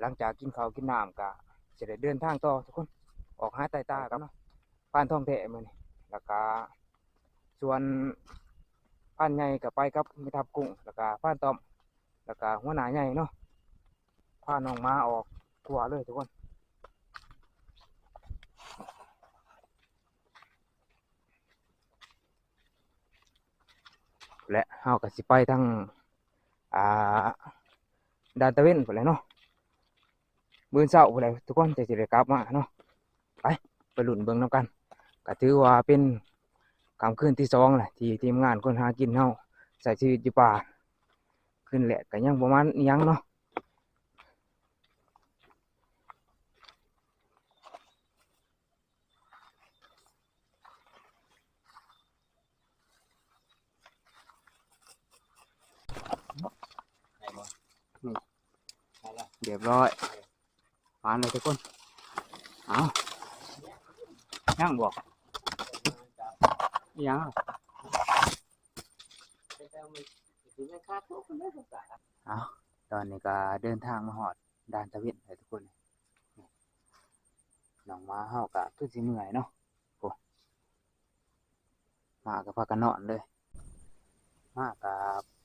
ຫຼັງຈາກກິນເຂົ້າກິນນ້ຳກະຊິໄດ້ເດີນທາງຕໍ່ທຸກຄົນ ອອກຫາໄຕ່ຕາກັນເນາະ ພານທອງແທ້ມື້ນີ້ ແລ້ວກະສ່ວນພານໃຫຍ່ກະໄປກັບແມ່ທັບກຸ້ງ ແລ້ວກະພານຕ້ອມ ແລ້ວກະຫົວໜ້າໃຫຍ່ເນາະ ພານ້ອງໝາອອກຂົວເລີຍທຸກຄົນ. ແລະເຮົາກໍຊິໄປທາງ ອ່າ ດ່ານຕາເວັນພຸ້ນແຫຼະເນາະ ມື້ເຊົ້າພຸ້ນແຫຼະທຸກຄົນ ຈັ່ງຊິໄດ້ກັບມາເນາະ. ໄປ ໄປລຸ້ນເບິ່ງນຳກັນ. ກໍຖືວ່າເປັນຄ່ຳຄືນທີສອງແຫຼະ ທີ່ທີມງານຄົນຫາກິນເຮົາໃຊ້ຊີວິດຢູ່ປ່າ. ຄືນແລກກໍຍັງບໍ່ມາອີ່ຫຍັງເນາະ. ໄດ້ບໍ່? ນີ້ ໄດ້ແລ້ວ ຮຽບຮ້ອຍ ມາແລ້ວທຸກຄົນ. ເອົາ ຍັງບໍ່? ອີ່ຫຍັງ? ເອົາ ຕອນນີ້ກໍເດີນທາງມາຮອດ ດ່ານຕາເວັນແລ້ວທຸກຄົນ. ນ້ອງໝາເຮົາກໍຄືຊິເມື່ອຍເນາະ ໂອ້ ໝາກໍພາກັນນອນເລີຍ. ໝາກໍ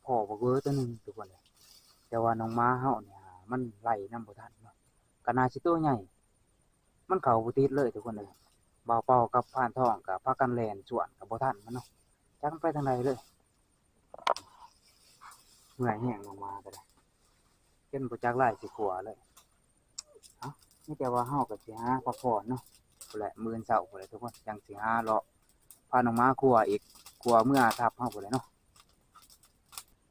ພໍ້ບັກເວີຕົວໜຶ່ງທຸກຄົນເອີຍ ແຕ່ວ່ານ້ອງໝາເຮົານີ້ມັນໄລ່ນຳບໍ່ທັນເນາະ ກໍໜ້າຊິຕົວໃຫຍ່ ມັນເຂົ້າບໍ່ຕິດເລີຍທຸກຄົນເອີຍ. ບ່າວເປົາກັບພານທອງກໍພາກັນແລ່ນສວນກໍບໍ່ທັນມັນເນາະ ຈັກມັນໄປທາງໃດເລີຍ. ເມື່ອຍແຮງນ້ອງໝາກໍໄດ້ ຈົນບໍ່ຈັກລາຍຊິຂົວເລີຍ. ເອົ້າ ມີແຕ່ວ່າເຮົາກໍຊິຫາພັກຜ່ອນເນາະ ພຸ້ນແຫຼະ ມື້ອື່ນເຊົ້າພຸ້ນແຫຼະທຸກຄົນ ຈັ່ງຊິຫາເລາະພານ້ອງໝາຂົວອີກ ຂົວເມືອທັບເຮົາພຸ້ນແຫຼະເນາະ.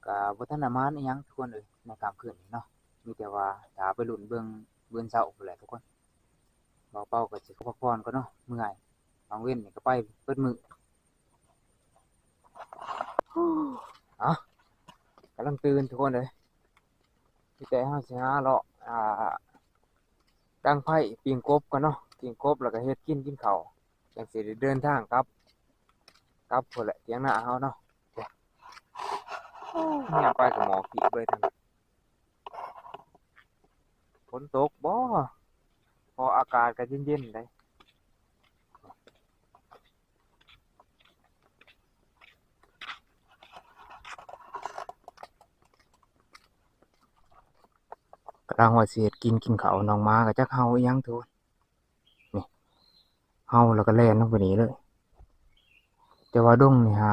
ກໍບໍ່ທັນໄດ້ໝານອີ່ຫຍັງທຸກຄົນເອີຍ ໃນຄ່ຳຄືນນີ້ເນາະ ມີແຕ່ວ່າຖ້າໄປລຸ້ນເບິ່ງມື້ອື່ນເຊົ້າພຸ້ນແຫຼະທຸກຄົນ. ບ່າວເປົາກໍຊິຂໍພັກຜ່ອນກ່ອນເນາະ ເມື່ອຍ ກາງເວັນນີ້ກໍໄປເບິດມື້. ເອົ້າ ກຳລັງຕື່ນທຸກຄົນເອີຍ ມີແຕ່ເຮົາຊິຫາເລາະ ອ່າ ດັງໄຟ ປີ້ງກົບກ່ອນເນາະ ປີ້ງກົບແລ້ວກໍເຮັດກິນ ກິນເຂົ້າ ຈັ່ງຊິໄດ້ເດີນທາງກັບ ກັບພຸ້ນແຫຼະ ຖຽງນາເຮົາເນາະ. ໂອ້ ແນມໄປກໍໝອກເປີດທັງ ຝົນຕົກບໍ່? ເພາະອາກາດກໍເຢັນໆໄດ໋. ກຳລັງວ່າຊິເຮັດກິນ ກິນເຂົ້າ ນ້ອງໝາກໍຈັກເຫົ່າອີ່ຫຍັງທຸກຄົນ. ນີ້ ເຫົ່າແລ້ວກໍແລ່ນລົງໄປນີ້ເລີຍ. ແຕ່ວ່າດົງນີ້ຫາ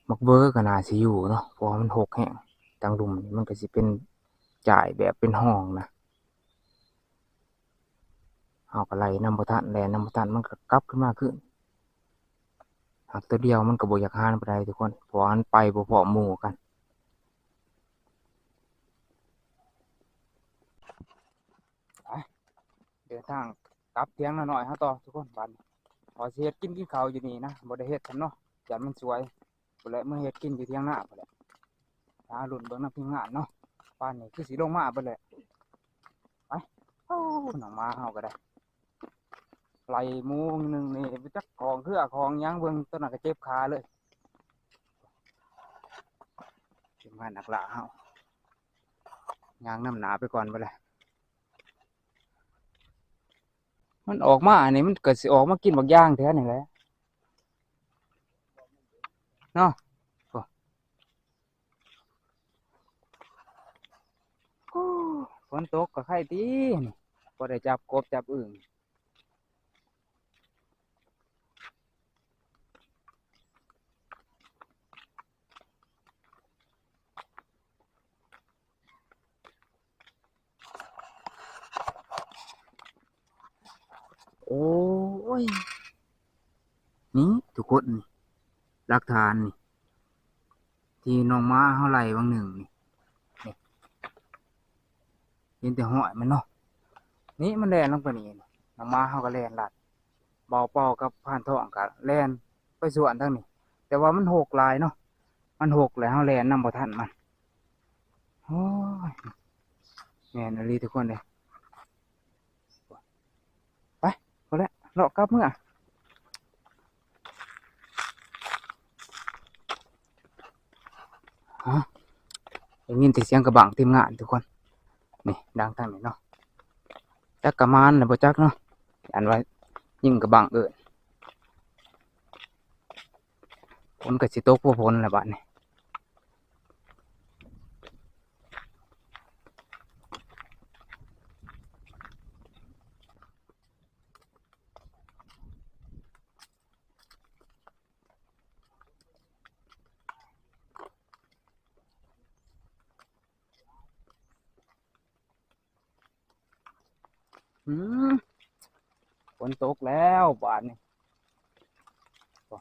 ໝາກເວີກໍໜ້າຊິຢູ່ເນາະ ເພາະວ່າມັນຮົກແຮງ ທາງລຸ່ມນີ້ມັນກໍຊິເປັນຈ້າຍແບບເປັນຮ່ອງນະ. ເຮົາກໍໄລ່ນຳບໍ່ທັນ ແລ່ນນຳບໍ່ທັນ ມັນກໍກັບຄືນມາຄືນ. ຫາກໂຕດຽວມັນກໍບໍ່ຢາກຫານປານໃດທຸກຄົນ ເພາະວ່າມັນໄປບໍ່ພ້ອມໝູ່ກັນ. ໄປ ເດີນທາງກັບຖຽງນານ້ອຍເຮົາຕໍ່ທຸກຄົນ. ບາດນີ້ ເຮົາຊິເຮັດກິນ ກິນເຂົ້າຢູ່ນີ້ນະ ບໍ່ໄດ້ເຮັດຊ້ຳເນາະ ຢ້ານມັນສວຍ. ພຸ້ນແຫຼະ ເມືອເຮັດກິນຢູ່ຖຽງນາພຸ້ນແຫຼະ. ຖ້າລຸ້ນເບິ່ງນຳທີມງານເນາະ ປານນີ້ຄືຊິລົງມາເບິດແຫຼະ. ໄປ ໂອ້ ນ້ອງໝາເຮົາກໍໄດ້ ໄລ່ໝູໜຶ່ງນີ້ ບໍ່ຈັກຂອງເຄືອຂອງຫຍັງ ເບິ່ງຕົວນັ້ນກໍເຈັບຂາເລີຍ. ທີມງານນັກລ່າເຮົາ ຍ່າງນຳໜ້າໄປກ່ອນເບິດແຫຼະ. ມັນອອກມາອັນນີ້ ມັນກໍຊິອອກມາກິນບັກຢ່າງແຖວນີ້ແຫຼະເນາະ. ໂອ້ ໂອ້ ຝົນຕົກກໍໄຄຕິ ນີ້ ພໍໄດ້ຈັບກົບຈັບອຶ່ງ. ໂອ້ຍ ນີ້ທຸກຄົນ ນີ້ ຫຼັກຖານນີ້ ທີ່ນ້ອງໝາເຮົາໄລ່ຫວ່າງໜຶ່ງນີ້ ນີ້ ເຫັນແຕ່ຮອຍມັນເນາະ. ນີ້ມັນແລ່ນລົງໄປນີ້ ນ້ອງໝາເຮົາກໍແລ່ນລັດ ບ່າວເປົາກັບພານທອງກໍແລ່ນໄປສວນທາງນີ້ ແຕ່ວ່າມັນຮົກຫຼາຍເນາະ ມັນຮົກແລ້ວເຮົາແລ່ນນຳບໍ່ທັນມັນ. ໂອ້ຍ ແມ່ນອີ່ຫຼີທຸກຄົນເອີຍ. ໄປ ພຸ້ນແຫຼະ ເລາະກັບເມືອ. ຮະ ໄດ້ຍິນແຕ່ສຽງກະບັ້ງທີມງານທຸກຄົນ. ນີ້ ດັງທາງນີ້ເນາະ ຈັກກະມານແລ້ວບໍ່ຈັກເນາະ ອັນວ່າຍິງກະບັງເອີ້ນ ຝົນກະຊິຕົກບໍ່ຝົນແລ້ວບາດນີ້. ອືມ ຝົນຕົກແລ້ວບາດນີ້ ໂອ້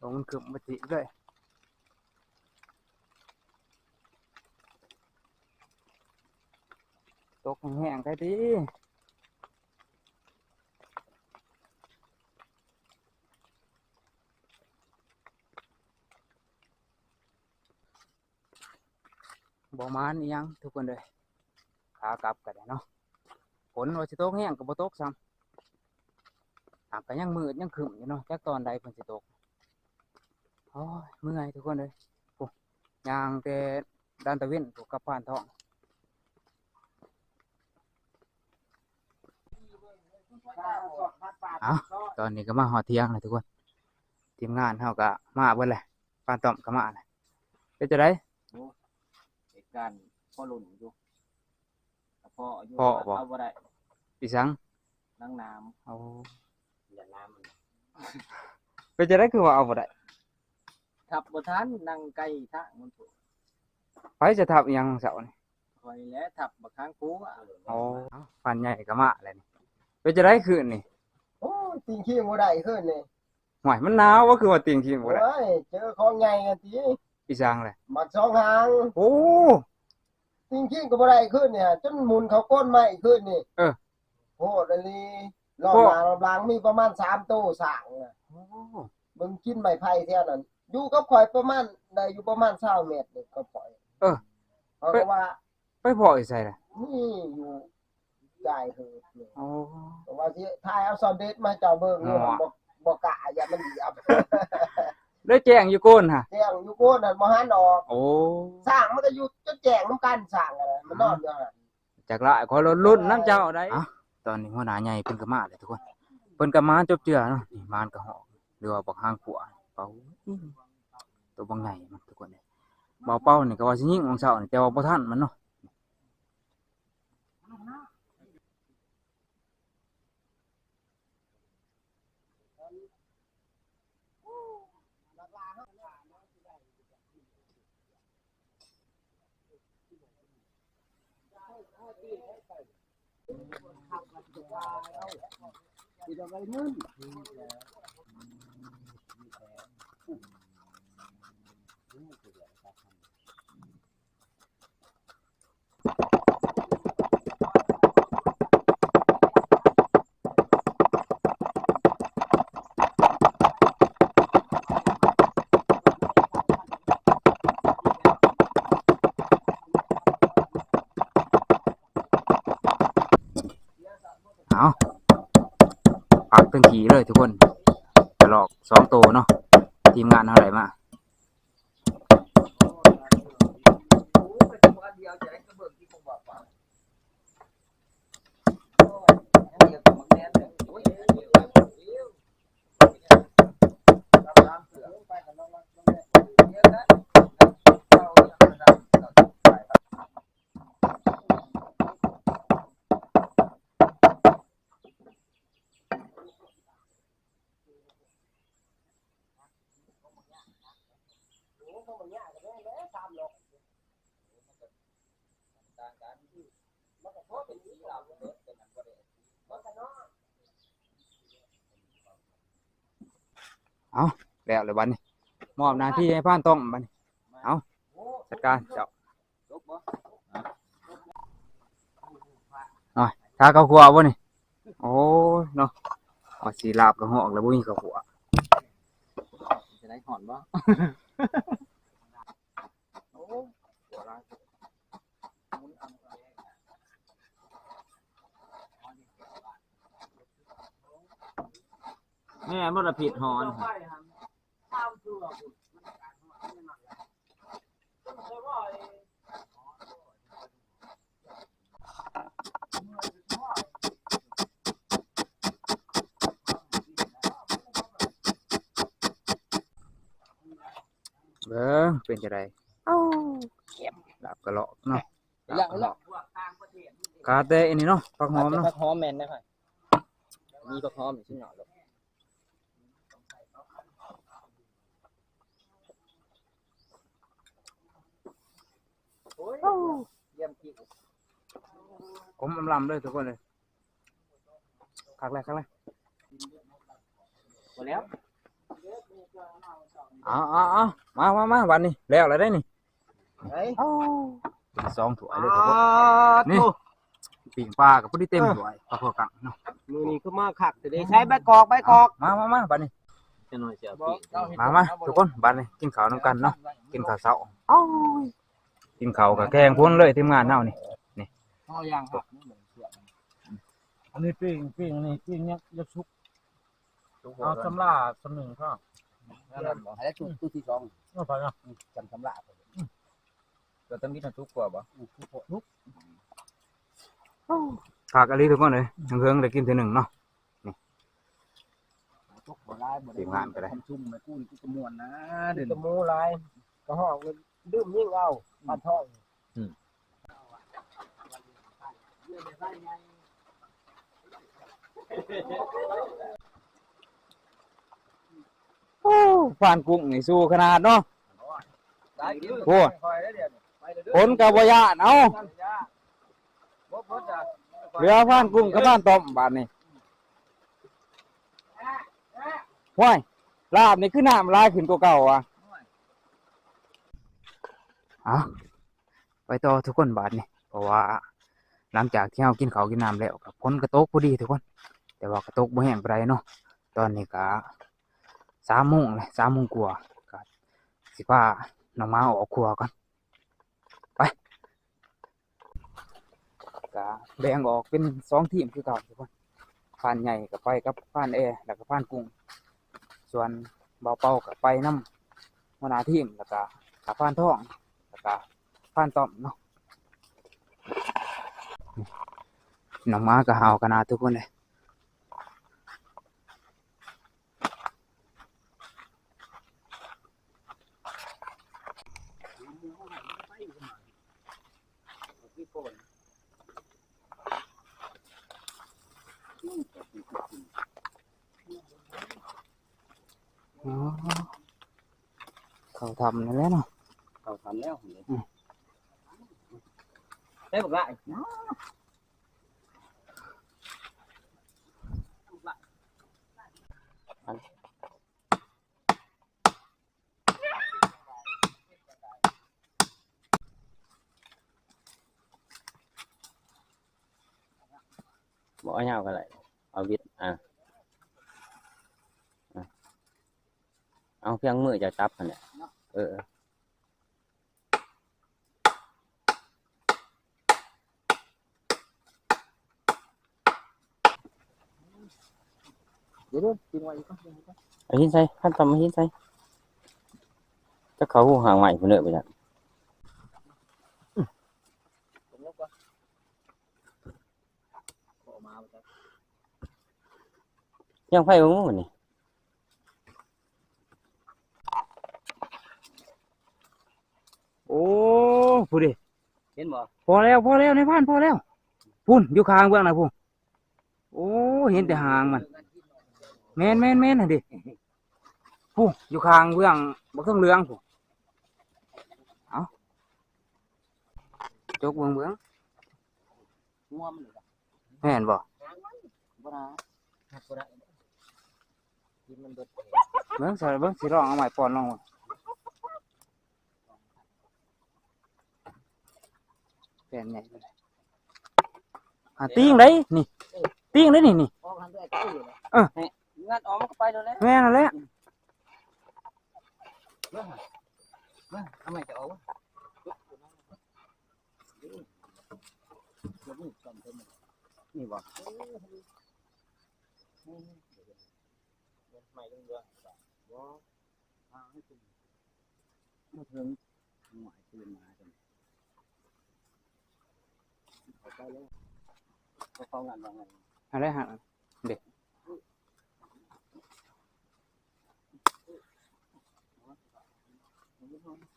ລົມມັນຄຶ້ມມາຈິເລີຍ ຕົກແຮງໆໄດ້ຕິ. ບໍ່ໝານອີ່ຫຍັງທຸກຄົນເອີຍ ຂາກັບກະໄດ້ເນາະ ຝົນວ່າຊິຕົກແຮງກະບໍ່ຕົກຊ້ຳ ຫາກກະຍັງມືດຍັງຄຶ້ມຢູ່ເນາະ ຈັກຕອນໃດເພິ່ນຊິຕົກ. ໂອ້ຍ ເມື່ອຍທຸກຄົນເອີຍ ໂອ້ ຍ່າງແຕ່ ດານຕາເວັນ ກັບພານທອງ. ເອົ້າ ຕອນນີ້ກະມາຮອດທ່ຽງແລ້ວທຸກຄົນ ທີມງານເຮົາກະມາເບິດແລ້ວ ພານຕ້ອມກະມາແລ້ວ ເປັນຈັ່ງໃດ? ໂອ້ ເຫດການພໍລຸ້ນຢູ່ ກະພໍຢູ່ ພໍບໍ່? ເອົາບໍ່ໄດ້ ອີ່ສັງ? ນາງນ້ຳ ໂອ້ ຢ່ານ້ຳມັນ ເປັນຈັ່ງໃດຄືວ່າເອົາບໍ່ໄດ້? ທັບບໍ່ທັນ ນັ່ງໃກ້ທາງມັນພຸ້ນ ໃຜຈະທັບອີ່ຫຍັງເຊົ້ານີ້? ຂ້ອຍແຫຼະທັບບັກຄາງກົວ. ໂອ້ ພານໃຫຍ່ກະມາແລ້ວນີ້ ເປັນຈັ່ງໃດຄືນນີ້? ໂອ້ຍ ຕີງຄີງບໍ່ໄດ້ຄືນນີ້. ຫ້ວຍ ມັນໜາວບໍ່ ຄືວ່າຕີງຄີງບໍ່ໄດ້? ໂອ້ຍ ເຈີຂອງໃຫຍ່ຫັ້ນຕິ. ອີ່ສັງແຫຼະ? ບັກສອງຫາງ. ໂອ້ ຕີງຄີງກະບໍ່ໄດ້ຄືນນີ້ ຈົນໝຸນເຂົ້າກົ້ນໄມ້ຄືນນີ້. ເອີ ໂພດອີ່ຫຼີ ລອບໜ້າລອບຫຼັງມີປະມານສາມໂຕຊ້າງນະ. ໂອ້ ເບິ່ງກິນໄມ້ໄຜ່ແຖວນັ້ນ ຢູ່ກັບຂ້ອຍປະມານ ໄດ້ຢູ່ປະມານຊາວແມັດນີ້ກັບຂ້ອຍ. ເອີ ເພາະວ່າ ໄປພໍ້ຢູ່ໃສລະ? ນີ້ຢູ່ໃກ້ເຮີດນີ້. ໂອ້ ເພາະວ່າຊິຖ່າຍເອົາຊອນເດັດມາໃຫ້ເຈົ້າເບິ່ງຢູ່ ບໍ່ ບໍ່ກ້າ ຢ້ານມັນຢຽບ. ເລີຍແຈ້ງຢູ່ໂກນຫະ? ແຈ້ງຢູ່ໂກນຫັ້ນ ບໍ່ຫັນອອກ. ໂອ້ ຊ້າງມັນກະຢູ່ຈົນແຈ້ງນຳກັນ ຊ້າງກະໄດ້ ມັນນອນຢູ່ຫັ້ນ. ຈັກຫຼາຍ ຂໍລຸ້ນນຳເຈົ້າໄດ໋. ເອົ້າ ຕອນນີ້ຫົວໜ້າໃຫຍ່ເພິ່ນກະມາແລ້ວທຸກຄົນ ເພິ່ນກະມາຈົບເຈືອເນາະ ນີ້ມານກະຮອກ ຫຼືວ່າບັກຫາງຂົວ ເປົາ ໂຕບັກໃຫຍ່ມັນທຸກຄົນເອີຍ. ບ່າວເປົານີ້ກະວ່າຊິຍິງຫວ່າງເຊົ້ານີ້ ແຕ່ວ່າບໍ່ທັນມັນເນາະ. ເອົາ ພັກເທິງທີ່ເລີຍທຸກຄົນ ກະລອກສອງໂຕເນາະ ທີມງານເຮົາໄດ້ມາ. ເອົາ ແລ້ວແຫຼະບາດນີ້ ມອບໜ້າທີ່ໃຫ້ພານຕ້ອມບາດນີ້. ເອົາ ຈັດການເຈົ້າ. ໂອ້ຍ ຖ້າເຂົ້າຄົວບໍ່ນີ້? ໂອ້ຍເນາະ ວ່າຊິລາບກະຮອກແລ້ວ ບໍ່ມີເຂົ້າຄົວ. ຈະໄດ້ຮ້ອນບໍ່? ໂອ້ ແມ່ນບໍ່ລະ ຜິດຮ້ອນ. ເອີ ເປັນຈັ່ງໃດ? ເອົ້າ ລາບກະເລາະເນາະ ລາບກະເລາະ ຂາດແຕ່ອັນນີ້ເນາະ ຜັກຫອມເນາະ ຜັກຫອມແມ່ນນະ ມີຜັກຫອມນີ້ສຸດຍອດເລີຍ. ຂົມອຳລຳເລີຍທຸກຄົນເລີຍ ຄັກແລ້ວ ຄັກແລ້ວ ພໍແລ້ວ ເອົາ ເອົາ ເອົາ ມາ ມາ ມາ ບາດນີ້ແລ້ວແລ້ວເດ້ນີ້ ເອົາ ສອງຖ້ວຍເລີຍທຸກຄົນ ນີ້ ປີ້ງປາກໍພໍດີເຕັມຖ້ວຍ ປາຄໍກັງເນາະ ມື້ນີ້ຄືມາຄັກແທ້ເດ້ ໃສ່ໃບກອກ ໃບກອກ ມາ ມາ ມາ ບາດນີ້ ຈັກໜ່ອຍຊິເອົາປີ້ງ ມາ ມາ ທຸກຄົນ ບາດນີ້ກິນເຂົ້ານຳກັນເນາະ ກິນເຂົ້າເຊົ້າ ເອົາ ກິນເຂົ້າກໍແຂ່ງພົນເລີຍທີມງານເຮົານີ້ ນີ້ ເອົາຢ່າງຄັກ ອັນນີ້ປີ້ງ ປີ້ງ ອັນນີ້ປີ້ງຍັງ ຍັງສຸກ ເອົາສຳລາສຳໜຶ່ງພໍ ອັນນັ້ນບໍ່ ໃຫ້ສຸກ ສຸກທີສອງ ເອົາໄປເນາະ ອືມ ຈຳສຳລາ ກໍຕ້ອງມີທັງສຸກກວ່າບໍ່ ອືມ ສຸກ ສຸກ ຄັກອີ່ຫຼີທຸກຄົນເອີຍ ເທິງໆໄດ້ກິນເທື່ອໜຶ່ງເນາະ ນີ້ ຕົກບໍ່ຫຼາຍ ບໍ່ໄດ້ ທີມງານກໍໄດ້ ຄວາມຊຸ່ມ ແມ່ກູນກິນກະມ່ວນນະ ກິນກະໝູຫຼາຍ ກະຮ້ອງ ດື່ມຍິງເອົາ ອືມ ປານທ້ອງ ອືມ ໂອ້ ພານກຸ້ງນີ້ສູ້ຂະໜາດເນາະ ໂອ້ ຄົນກໍບໍ່ຢ້ານ ເອົ້າ ເຫຼືອພານກຸ້ງກັບພານຕ້ອມບາດນີ້ ຫ້ວຍ ລາບນີ້ຄືນ້ຳຫຼາຍຂຶ້ນກວ່າເກົ່າຫວາ ເອົ້າ ໄປຕໍ່ທຸກຄົນບາດນີ້ ເພາະວ່າຫຼັງຈາກທີ່ເຮົາກິນເຂົ້າກິນນ້ຳແລ້ວ ກໍຝົນກໍຕົກພໍດີທຸກຄົນ ແຕ່ວ່າກໍຕົກບໍ່ແຮງປານໃດເນາະ ຕອນນີ້ກໍສາມໂມງແລ້ວ ສາມໂມງກວ່າ ກໍຊິພານ້ອງໝາອອກຄົວກ່ອນ ໄປ ກະແບ່ງອອກເປັນສອງທີມຄືເກົ່າທຸກຄົນ ພານໃຫຍ່ກະໄປກັບພານແອ ແລ້ວກະພານກຸ້ງ ສ່ວນບ່າວເປົາກະໄປນຳຫົວໜ້າທີມ ແລ້ວກະ ກະພານທອງ ແລ້ວກະພານຕ້ອມເນາະ ນ້ອງໝາກະຫ້າວຂະໜາດທຸກຄົນເລີຍ. ອໍ ເຂົ້າຖ້ຳນັ້ນແຫຼະເນາະ ເຂົ້າຖ້ຳແລ້ວ ອືມ ໄດ້ບັກຫຼາຍ. ບໍ່ເອົາຍາວກໍໄດ້ ເອົາຫວິດ ອ່າ ອ່າ ເອົາພຽງມືຈະຈັບຫັ້ນແຫຼະ ເອີ. ເອົາຫີນໃສ່ ຄັນຕຳເອົາຫີນໃສ່ ຈັກເຂົ້າຫາງໄມ້ພຸ້ນເດີ ໄປຈັກ ຍ່າງໄຟເບິ່ງມື້ນີ້. ໂອ້ ພຸ້ນເດ ເຫັນບໍ່? ພໍແລ້ວ ພໍແລ້ວ ນາຍພານ ພໍແລ້ວ ພຸ້ນ ຢູ່ຂ້າງເບື້ອງນະພຸ້ນ. ໂອ້ ເຫັນແຕ່ຫາງມັນ ແມ່ນໆໆ ຫັ້ນເດ ພຸ້ນ ຢູ່ຂ້າງເບື້ອງບັກເຖິງເຫຼືອງພຸ້ນ. ເອົ້າ ຈົກເບິ່ງ ເບິ່ງ ງົວມັນ ແມ່ນບໍ່? ບໍ່ໄດ້ ບໍ່ໄດ້ ກິນມັນເບິດ ເບິ່ງຊະ ເບິ່ງ ຊິລອງເອົາໄມ້ປ່ອນລອງເບິ່ງ ແຜ່ນໃຫຍ່ ຫາຕີງໄດ໋ນີ້ ຕີງໄດ໋ນີ້ ນີ້ ອອກຫັ້ນແຫຼະ ເອີ ງັດອອກມັນກໍໄປໂລດແຫຼະ ແມ່ນຫັ້ນແຫຼະ ເບິ່ງ ເບິ່ງ ເອົາໄມ້ຈະອອກ ນີ້ບໍ່? ໄມ້ເຫຼືອງໆ ບໍ່ ມາເຖິງ ຫວຍ ຕື່ນມາ ເຂົ້າໄປແລ້ວ ເຂົາເຂົ້າງານວ່າໄງ ຫັ້ນແຫຼະ ຫັ້ນເດ. ອອກເລີຍ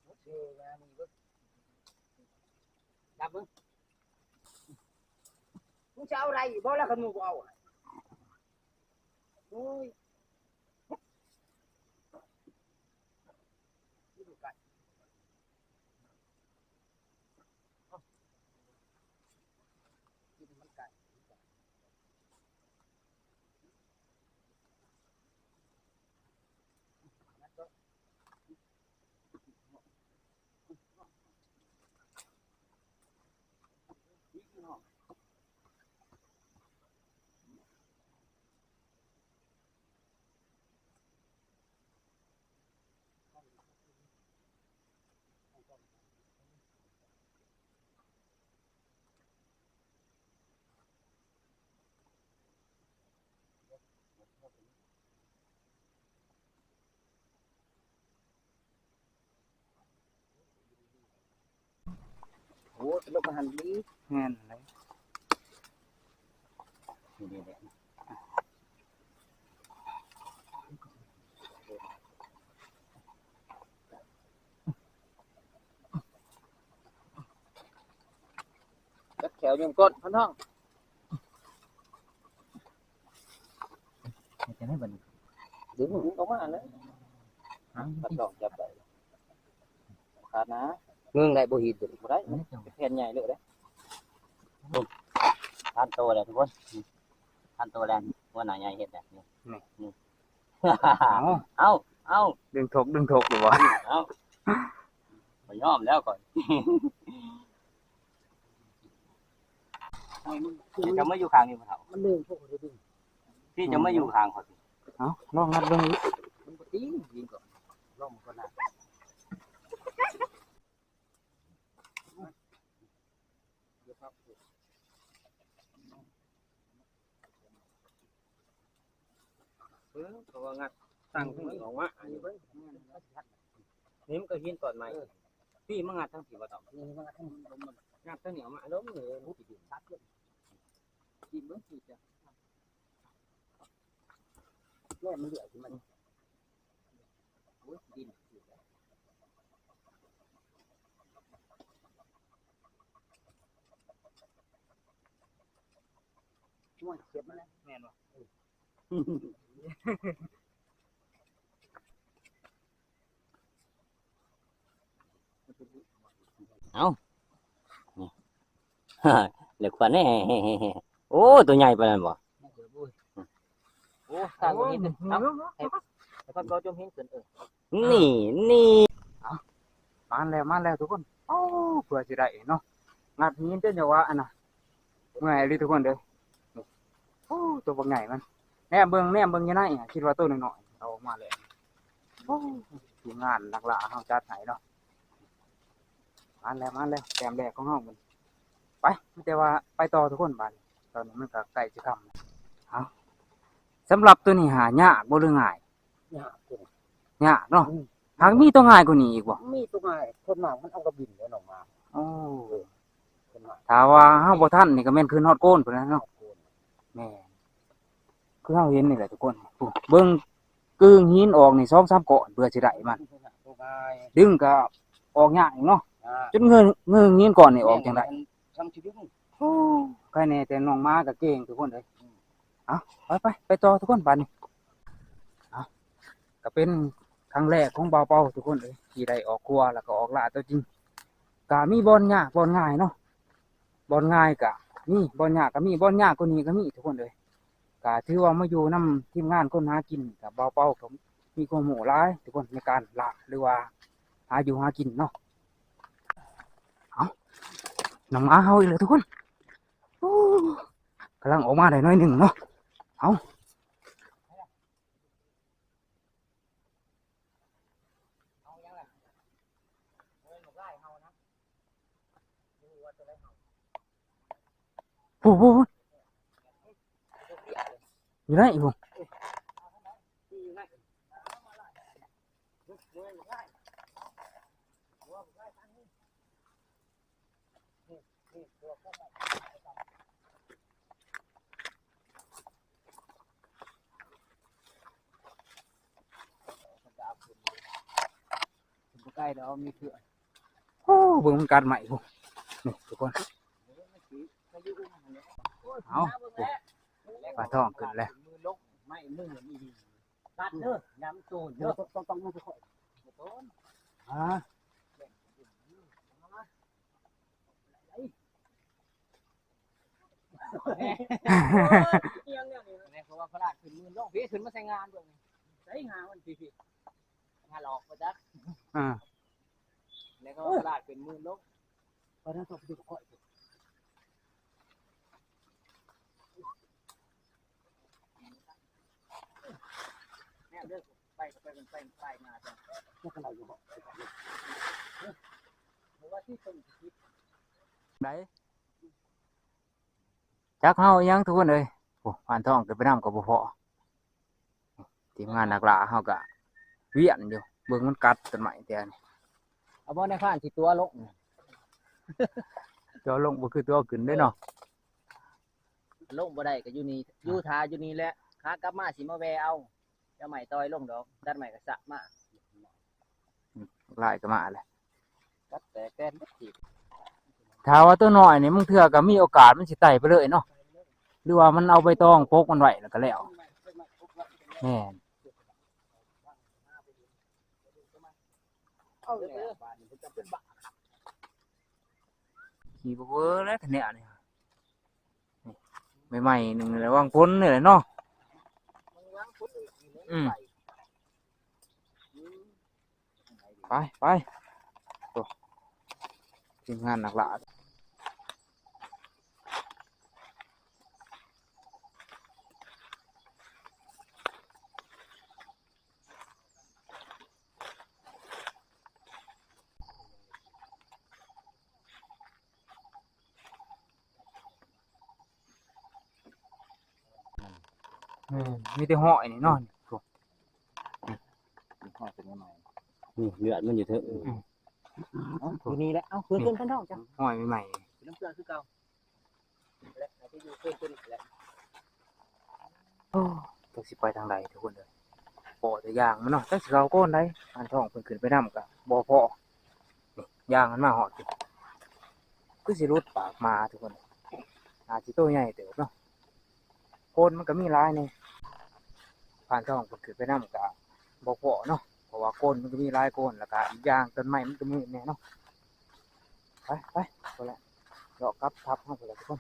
ມັນ ເອີ ງາມນີ້ເບິ່ງ ດັບເບິ່ງ ມຶງຈະເອົາໄດ້ບໍ່ລະ ຄັນມຶງບໍ່ເອົາ ໂອ້ຍ ໂອ້ ຕະຫຼົກກະຫັນດີ ແມ່ນແຫຼະ ກັດແຂວຍົມກົ້ນ ພັນທອງ ເຮັດຈັ່ງໃດບັດນີ້ ດຶງອອກມາເລີຍ ພັນທອງຈັບໄດ້ ຂາດນະ ເງີງໄດ້ບໍ່ຫີນຕົວນີ້ ບໍ່ໄດ້ ມັນເປັນແຜ່ນໃຫຍ່ເລີຍເດ້ ພັນໂຕແລ້ວທຸກຄົນ ພັນໂຕແລ້ວ ຫົວໜ້າໃຫຍ່ເຮັດແລ້ວ ນີ້ ນີ້ ນີ້ ເອົ້າ ເອົ້າ ເອົ້າ ດຶງທົກ ດຶງທົກຢູ່ບໍ່ ເອົ້າ ຂ້ອຍຍອມແລ້ວຂ້ອຍ ເຈົ້າມາຢູ່ຂ້າງນີ້ບໍ່ເຖົ້າ ມັນດຶງພວກເຮົາດຶງ ພີ່ເຈົ້າມາຢູ່ຂ້າງຂ້ອຍ ເອົ້າ ລອງນັບເບິ່ງອີກ ມັນບໍ່ຕີນ ຍິງກ່ອນ ລອງມັນກ່ອນນະ ເອີ ເພາະວ່າງັດຕັ້ງທາງນີ້ອອກມາ ອັນນີ້ເບິ່ງ ນີ້ມັນກໍຫີນກ້ອນໃໝ່ ເອີ ພີ່ມາງັດທາງພີ້ບໍ່ຕ້ອງ ນີ້ມາງັດທາງນີ້ ງັດທາງນີ້ອອກມາ ລົງນີ້ ດິນເບິ່ງ ດີດ ແມ່ນມັນເຫຼືອຂຶ້ນມານີ້ ໂອ້ຍ ດິນ ໂອ້ຍ ເຈັບມັນແລ້ວ ແມ່ນບໍ່? ເອົ້າ ນີ້ ເຫຼືອກຄວັນແນ່ ໂອ້ ໂຕໃຫຍ່ປານນັ້ນບໍ່? ໂອ້ ສ້າງຢູ່ນີ້ເປັນ ເອົາ ໃຫ້ ໃຫ້ເຂົາເຈາະຈຸ່ມຫີນຂຶ້ນ ເອີ ນີ້ ນີ້ ເອົາ ມາແລ້ວ ມາແລ້ວທຸກຄົນ ໂອ້ ເພື່ອຊິໄດ້ເນາະ ງັດຫີນຈົນຢ່າວ່າອັນນະ ເມື່ອຍອີ່ຫຼີທຸກຄົນເດີ ນີ້ ໂອ້ ໂຕບັກໃຫຍ່ມັນ ແນມເບິ່ງ ແນມເບິ່ງຢູ່ໃນ ຄິດວ່າໂຕນ້ອຍໆ ເອົາອອກມາແລ້ວ ໂອ້ ທີມງານນັກລ່າເຮົາຈັດໃຫ້ເນາະ ມາແລ້ວ ມາແລ້ວ ແຕ້ມແລກຂອງເຮົາ ໄປ ມີແຕ່ວ່າໄປຕໍ່ທຸກຄົນບາດນີ້ ຕອນນີ້ມັນກໍໃກ້ຊິຄ່ຳແລ້ວ ເອົາ ສຳລັບໂຕນີ້ຫາຍາກບໍ່ ຫຼືງ່າຍ? ຍາກ ຍາກເນາະ ອືມ ຫາກມີໂຕງ່າຍກວ່ານີ້ອີກບໍ່? ມີໂຕງ່າຍ ສ່ວນມາກມັນເອົາກະບິນແລ້ວອອກມາ ໂອ້ ສ່ວນມາກ ຖ້າວ່າເຮົາບໍ່ທັນນີ້ກໍແມ່ນຂຶ້ນຮອດໂກນພຸ້ນແຫຼະເນາະ ຮອດໂກນ ແມ່ນ ຄືເຮົາເຫັນນີ້ແຫຼະທຸກຄົນ ເບິ່ງກຶ່ງຫີນອອກນີ້ສອງສາມກ້ອນເພື່ອຊິໄດ້ມັນ ບໍ່ງ່າຍ ດຶງກໍອອກຍາກອີກເນາະ ຍາກ ຈົນເງີ ເງີຫີນກ້ອນນີ້ອອກຈັ່ງໃດ ແມ່ນ ໂອ້ ໃຄແນ່ແຕ່ນ້ອງໝາກໍເກັ່ງທຸກຄົນເອີຍ ອືມ ເອົາ ໄປໆ ໄປຕໍ່ທຸກຄົນບາດນີ້ ເອົາ ກໍເປັນຄັ້ງແລກຂອງບ່າວເປົາທຸກຄົນເອີຍ ທີ່ໄດ້ອອກຄົວ ແລ້ວກໍອອກລ່າຕົວຈິງ ກໍມີບ່ອນຍາກບ່ອນງ່າຍເນາະ ບ່ອນງ່າຍກໍມີ ບ່ອນຍາກກໍມີ ບ່ອນຍາກກວ່ານີ້ກໍມີທຸກຄົນເອີຍ ກໍຖືວ່າມາຢູ່ນຳທີມງານຄົນຫາກິນ ກໍບ່າວເປົາກໍມີຄວາມຮູ້ຫຼາຍທຸກຄົນ ໃນການລ່າ ຫຼືວ່າຫາຢູ່ຫາກິນເນາະ ເອົາ ນ້ອງໝາເຮົາອີກແລ້ວທຸກຄົນ ໂອ້ ກຳລັງອອກມາໄດ້ໜ້ອຍໜຶ່ງເນາະ ເອົາ ເອົາຫຍັງລະ? ບໍ່ແມ່ນໝາກລາຍເຮົານະ. ອ້ໂຫ ຢູ່ໃນພຸ້ນ. ບໍ່ໄກດອກ ມີເທື່ອ. ໂອ້ ເບິ່ງມັນກັດໄມ້ພຸ້ນ ນີ້ທຸກຄົນ. ເອົາ ໂອ້ ປາທອງຂຶ້ນແລ້ວ. ກັດເດີ ຢ່າມັນໂຕນເດີ ຕ້ອງ ຕ້ອງ ຕ້ອງ ຕ້ອງ ອ່າ ອີ່ຫຍັງແນວນີ້ ເພາະວ່າພະລາດຂຶ້ນໝື່ນລົງ ພີ່ ຂຶ້ນມາໃສ່ງານເບິ່ງ ໃສ່ງາມັນ ພີ່ ພີ່ ງາຫຼອກບໍ່ຈັກ ອ່າ ແລ້ວກໍພະລາດຂຶ້ນໝື່ນລົງ ໄປທາງສອງໄປຢູ່ກັບຂ້ອຍ. ແມ່ນເດີ ໄປກໍໄປ ໄປ ໄປມາ ໄດ້ ຈັກເຮົາອີ່ຫຍັງທຸກຄົນເອີຍ. ໂອ້ ຜ່ານທ້ອງຂຶ້ນໄປນຳກໍບໍ່ພໍ. ທີມງານນັກລ່າເຮົາກໍວຽນຢູ່ ເບິ່ງມັນກັດຕົ້ນໄມ້ແຕ່ນີ້. ເອົາບໍ່ ນາຍພານ ຊິຕົວະລົງ ຕົວະລົງບໍ່ຄືຕົວະຂຶ້ນເດ້ເນາະ. ລົງບໍ່ໄດ້ກໍຢູ່ນີ້ ຢູ່ຖ້າຢູ່ນີ້ແຫຼະ ຂາກັບມາຊິມາແວ່ເອົາ. ຈະໄມ້ຕ່ອຍລົງດອກ ຕັດໄມ້ກະສະມາ ອືມ ຫຼາຍກໍມາແຫຼະ ກັດແຕກແຕນເບິດທີບ. ຖ້າວ່າຕົວນ້ອຍນີ້ ບາງເທື່ອກໍມີໂອກາດມັນຊິໄຕ່ໄປເລີຍເນາະ ຫຼືວ່າມັນເອົາໃບຕອງປົກມັນໄວ້ແລ້ວກໍແລ້ວ. ແມ່ນ ຂີ່ບໍ່ເວີແລ້ວ ແຖວນີ້ ໃໝ່ໆ ໜຶ່ງລະວັງຝົນນີ້ແຫຼະເນາະ. ອືມ ໄປ ໄປ ໂອ້ ທີມງານນັກລ່າ. ເອີ ມີແຕ່ຫ້ອຍນີ້ເນາະ ນີ້ ຮອດເປັນຫຍັງ ນີ້ເລືອດມັນຢູ່ເທິງ. ອືມ ເອົ້າ ຢູ່ນີ້ແຫຼະ ເອົ້າ ຂຶ້ນ ນີ້ ຂຶ້ນ ຂຶ້ນທ້ອງຈ້ະ ຫ້ອຍໃໝ່ໆ ນ້ຳເກືອຄືເກົ່າ. ແລະ ໃຫ້ໄປຢູ່ເພິ່ນຕົວນີ້ແຫຼະ. ໂອ້ ຈັກຊິໄປທາງໃດທຸກຄົນເອີຍ ພໍແຕ່ຍ່າງມັນເນາະ ຈັກຊິເຂົ້າໂກນໃດ. ອັນທ້ອງເພິ່ນຂຶ້ນໄປນຳກະບໍ່ພໍ ນີ້ຍ່າງມັນມາຮອດ ຄືຊິຫຼຸດປາກໝາທຸກຄົນ. ອາດຊິໂຕໃຫຍ່ເຕີບເນາະ ໂກນມັນກະມີຫຼາຍແດ່. ຜ່ານທ້ອງເພິ່ນຂຶ້ນໄປນຳກະບໍ່ພໍເນາະ ເພາະວ່າໂກນມັນກະມີຫຼາຍໂກນ ແລ້ວກະອີກຢ່າງຕົ້ນໄມ້ມັນກະມືດແດ່ເນາະ. ໄປ ໄປ ພຸ້ນແຫຼະ ເລາະກັບທັບເຮົາພຸ້ນແຫຼະທຸກຄົນ.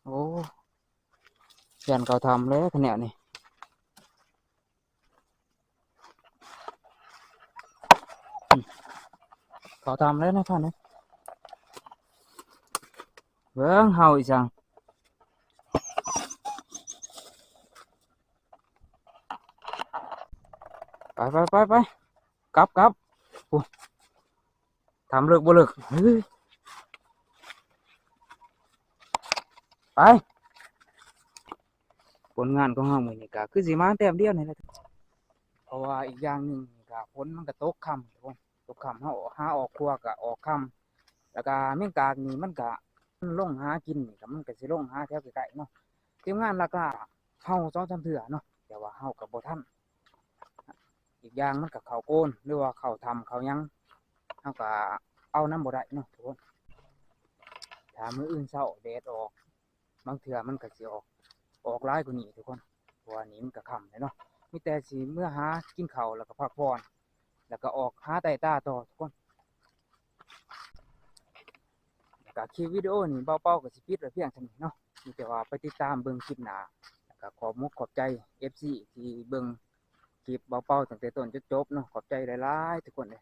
ໂອ້ ຢ້ານເຂົ້າຖ້ຳແລ້ວ ຂະແນວນີ້. ເຂົ້າຖ້ຳແລ້ວນະທ່ານເອີຍ. ເບິ່ງເຮົາອີ່ຫຍັງ ໄປ ໄປ ໄປ ໄປ ກັບ ກັບ ໂອ້ ຖ້ຳເລິກບໍ່ເລິກ ເຮີ້ຍ ໄປ. ຜົນງານຂອງເຮົາມື້ນີ້ກະຄືຊິມາແຕ້ມດຽວນີ້ແຫຼະ ເພາະວ່າອີກຢ່າງໜຶ່ງກະຝົນມັນກະຕົກຄ່ຳ ຕົກຄ່ຳ ເຮົາຫາອອກຄົວກະອອກຄ່ຳ ແລ້ວກະແມງກາກນີ້ມັນກະລົງຫາກິນນີ້ກະ ມັນກະຊິລົງຫາແຖວໃກ້ໆເນາະ. ທີມງານລັກລ່າເຮົາສອງສາມເທື່ອເນາະ ແຕ່ວ່າເຮົາກະບໍ່ທັນ ອີກຢ່າງມັນກະເຂົ້າໂກນ ຫຼືວ່າເຂົ້າຖ້ຳເຂົ້າຫຍັງ ເຮົາກະເອົານຳບໍ່ໄດ້ເນາະທຸກຄົນ. ຖ້າມື້ອື່ນເຊົ້າແດດອອກ ບາງເທື່ອມັນກະຊິອອກ ອອກຫຼາຍກວ່ານີ້ທຸກຄົນ ເພາະວ່ານີ້ມັນກະຄ່ຳແລ້ວເນາະ. ມີແຕ່ຊິເມືອຫາກິນເຂົ້າ ແລ້ວກະພັກຜ່ອນ ແລ້ວກະອອກຫາໄຕ່ປາຕໍ່ທຸກຄົນ. ແລ້ວກະຄລິບວິດີໂອນີ້ ບ່າວເປົາກະຊິປິດໄວ້ພຽງສ່ຳນີ້ເນາະ ມີແຕ່ວ່າໄປຕິດຕາມເບິ່ງຄລິບໜ້າ ແລ້ວກະຂອບມຸກຂອບໃຈເອັຟຊີທີ່ເບິ່ງຄລິບບ່າວເປົາຕັ້ງແຕ່ຕົ້ນຈົນຈົບເນາະ ຂອບໃຈຫຼາຍໆທຸກຄົນເລີຍ.